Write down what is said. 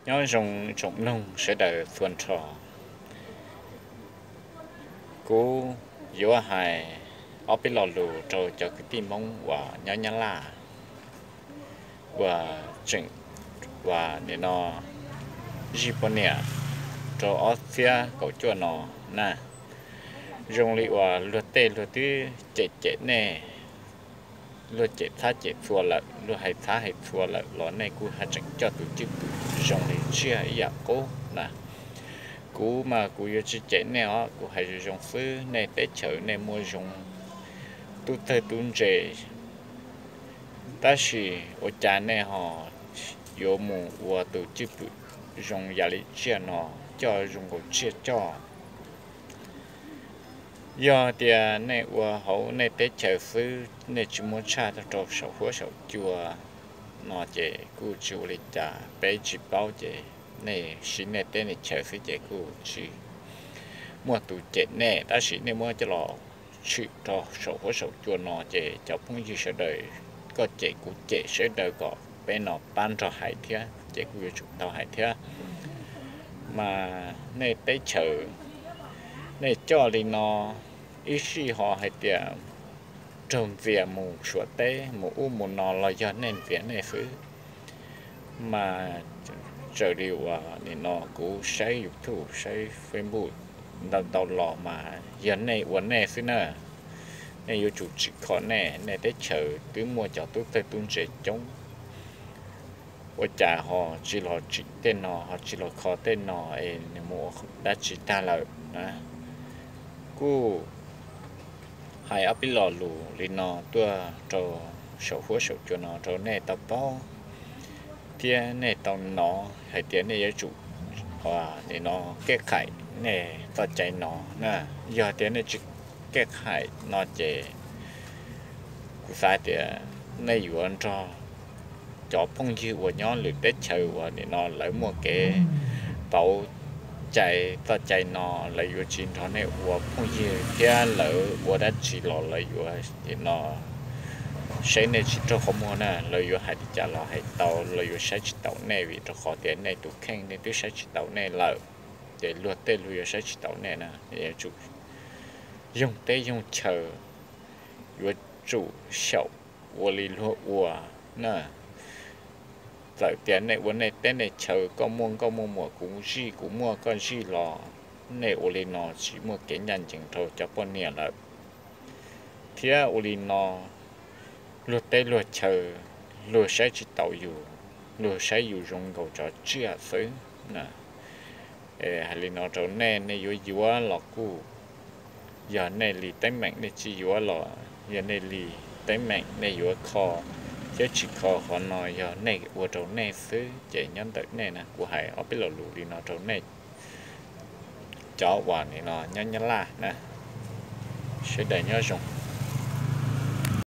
Nyob zoo tsoom mloog sawv daws txhua nrho. Kuv yuav hais ob peb lo lus rau cov kwv tij Hmoob uas nyob Nyab Laj uas tseem, uas nim no zij poj niam rau ob txhiab kaum cuaj no na. Zoo li uas luag tej luag twb cem cem nej, luag cem txhab cem txhua lawm, luag hais txhab hais txhua lawm los nej kuj haj tseem coj tus cwj pwm zoo li tsiaj ib yam qub na. Kuv mas kuv yuav tsis cem nej os, kuv hais zoo zoo xwb, nej teb chaws nej muaj zoo tub txawg tub ntse, tab sis ua cas nej ho yuav mus ua tus cwj pwm zoo yam li tsiaj no, coj zoo nkaus tsiaj coj. Yog tias nej ua hauv nej teb chaws xwb, nej tsis muab tshaj rau saum huab saum cua no ces kuj tsis ua li cas, peb tsis paub ces nej siv nej teb nej chaws xwb ces kuj tsis muaj tus cem nej, tab sis nej muab coj los tshwm rau saum huab saum cua no ces cov phooj ywg sawv daws, koj cem kuv cem sawv daws kom peb no pab nrog hais thiab ces kuj yuav tsum tau hais thiab. Mas nej teb chaws nej coj li no, ib sij ho hais tias raug ntxias mus Suav teb mus ub mus no los yog nej ntxias nej xwb. Mas raws li uas nim no kuv saib YouTube saib Facebook ntau ntau los mas yog nej ua nej xwb na. Nej yuav tsum tsim kho nej, nej teb chaws twb muaj cov tub txawg tub ntse coob, ua cas ho tsis los tsim tej no ho tsis los kho tej no es nws mus ua dab tsi tag lawm na. Kuj hais ob peb lo lus li no tuaj rau saum huab saum cua no rau nej tau paub thiab nej tau hnov hais tias nej yuav tsum nim no kej qhaim nej txoj cai no na. Yog tias nej tsis kej qhaim no ces kuv xav tias nej yuav nrog cov phooj ywg uas nyob lwm teb chaws uas nim no lawv muaj kev pauv cai txoj cai no, lawv yuav tsis nrog nej ua phooj ywg thiab lawv ua dab tsi los lawv yuav nim no saib nej tsis raug qhov muag na. Lawv yuav hais li cas los hais tau, lawv yuav saib tsis taus nej vim rau qhov tias nej tus kheej nej twb saib tsis taus nej lawm, ces luag tej luag yuav saib tsis taus nej na. Yuav tsum yoog teb yoog chaw, yuav tsum xyaum ua li luag ua na. Txawm tias nej ua nej teb nej chaw, koj muaj nkauj muaj muam kuv zij kuv muaj koj zij los nej ua li no tsis muaj kev ncaj ncees rau cov poj niam lawm. Thiab ua li no luag teb luag chaw luag saib tsis taus yus, luag saib yus zoo nkaus cov tsiaj xwb na. Hais li no rau nej, nej yuav yuav los kuj yog nej li teeb meem, nej tsis yuav los yog nej li teeb meem, nej yuav kho thiab tsis kho qhov no yog nej ua rau nej xwb ces nyob ntawm nej na. Kuv hais ob peb lo lus li no rau nej cov uas nim no nyob Nyab Laj na, sawv daws nyob zoo.